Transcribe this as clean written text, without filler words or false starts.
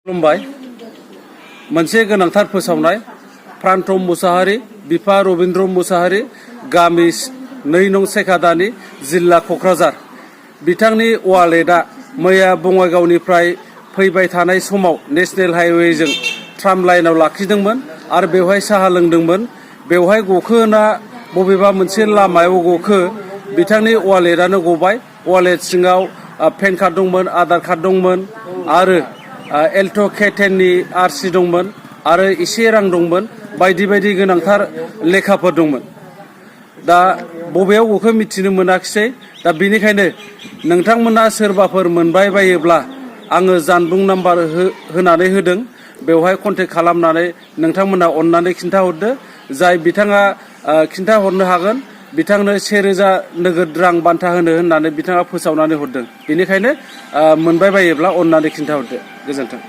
खुलुमबाय। मोनसे गोनांथार फोसावनाय प्रान्टम मुसाहारि, बिफा रबीन्द्र मुसाहारि, गामि 2 नं सेखादानि, जिल्ला क'क्राझार। बिथांनि वालेटआ मैया बङाइगावनिफ्राय फैबाय थानाय समाव नेशनेल हाइवेजों ट्राम लाइनाव लाखिदोंमोन आरो बेवहाय साहा लोंदोंमोन। बेवहाय गखो ना बबेबा मोनसे लामायाव गखो बिथांनि वालेटआनो गबाय। वालेट सिङाव पेन कार्ड दंमोन, आधार कार्ड दंमोन आरो एल्ट' K10नि RC दंमोन आरो एसे रां दंमोन। बायदि बायदि गोनांथार लेखाफोर दंमोन। दा बबेयाव गखो मिथिनो मोनाखिसै। दा बेनिखायनो नोंथांमोना सोरबाफोर मोनबाय बायोब्ला आङो जानबुं नाम्बार होनानै होदों। बेवहाय कन्टेक्ट खालामनानै नोंथांमोना अननानै खिन्थाहरदो। जाय बिथाङा खिन्थाहरनो हागोन बिथांनो 1000 नोगोद रां बान्था होननानै बिथाङा फोसावनानै हरदों। बेनिखायनो मोनबाय बायोब्ला अननानै खिन्थाहरदो। गोजोन्थों।